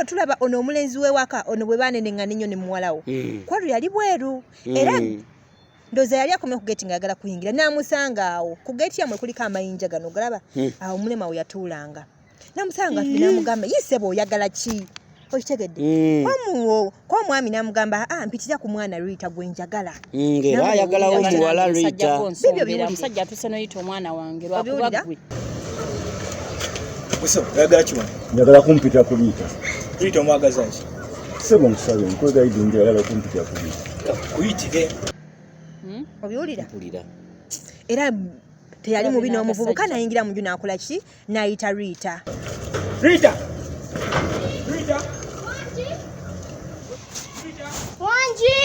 Tulaba ono omulenzi w'ewaka ono bwe baneneŋŋana ennyo ne muwala wo. Kwalu yali bweru era ndowooza yali akomye ku geeti ng'ayagala kuyingira n'amusanga awo ku geeti yammwe kuliko amayinja gano galaba awo omulema we yatuulanga n'amusanga atudde n'amugamba ye ssebo oyagala ki okitegedde? Ko omwami n'amugamba a mpitira ku mwana Rita gwe njagala. Ng'era ayagalawo muwala Rita. Bibyo biwulire. Omusajja atuse noyita omwana wange lwakuba Obiwulira? ggwe. Oyagala ki wano? Njagala kumpita ku Rita. Rita omwagaza ki? Ssebo nkusabe nkwegayidde njagala kumpita ku Rita. Kuyitire. Obiwulira? Mpulira. Era teyali mubi Olabye n'omuvubuka n'agasajja. n'ayingira mu nju n'akola ki n'ayita Rita. Rita! Rita! Wangi!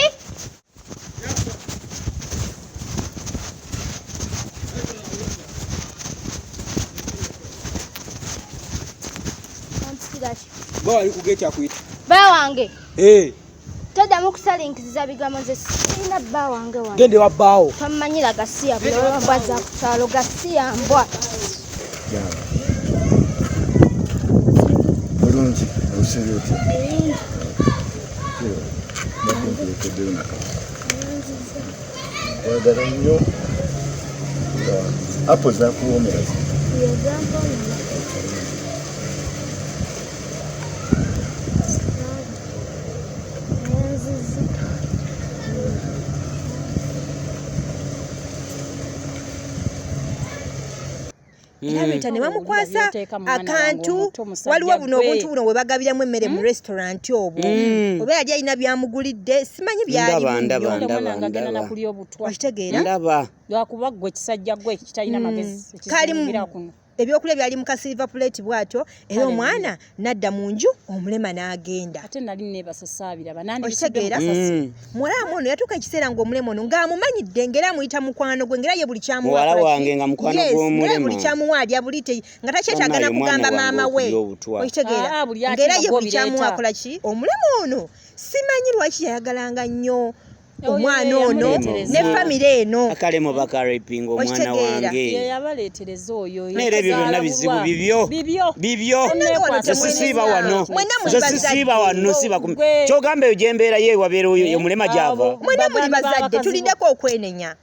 Ompitira ki? Ba wali ku geeti akuyita. Bba wange. Eh, Toddamu kusalinkiriza bigambo nze sirina bba wange wano. Genda ewa bbaawo. Tommanyira gasiya bulolo mbwa za ku kyalo gasiya mbwa. Bulungi, obusinga otya? Mbadde nkulekeddeyo nakamu. Kwagala nnyo. Apo zakuwoomera zi. Era Rita ne bamukwasa Byoteeka mu mwana wange akantu omuto, musajja waliwo buno gwe. obuntu buno bwe bagabiramu emmere mu restaurant obwo oba yali alina byamugulidde simanyi byalimu Ndaba, ndaba. nnyo. Omwana wange agenda ndaba. nakulya obutwa. Okitegeera? Ndaba. Lwakuba ggwe kisajja gwe kitalina magezi Kali ekizingira kuno. Ebyokulya byali mu kasilver plate bw'atyo era Kale. omwana n'adda mu nju omulema n'agenda. Ate nali neebase saabiraba nandibisudde Okitegeera? mu kasasiro. Muwala wamu ono yatuuka ekiseera ng'omulema ono ng'amumanyidde ng'era amuyita mukwano gwe ng'era ye buli kyamuwa Muwala akola ki? wange nga mukwano Yes, gw'omulema. ng'era ye buli kyamuwa alya buli te nga takyetaaga Wamma na ye omwana kugamba wange maama we. okulya obutwa. Okitegeera? Ah, buli ate Ng'era nga ye buli gw'obireeta. kyamuwa akola ki? Omulema ono simanyi lwaki yayagalanga nnyo Oyo omwana ye ono yamuleetereza. ne famire eno. Akalemo bakarepinga omwana Okitegeera? wange. Ye yabaleetereza oyo. Naye era ebyo byonna bizibu bibyo. Bibyo. Bibyo. Wano Nze sisiiba wano. Mwenna muli Nze bazadde. sisiiba wano siba ku. Gwe. Kyogamba eyo gyembeera ye wabeera oyo omulema gy'ava. Mwenna muli Baganda bazadde b'abakazi bo. tuliddeko okwenenya.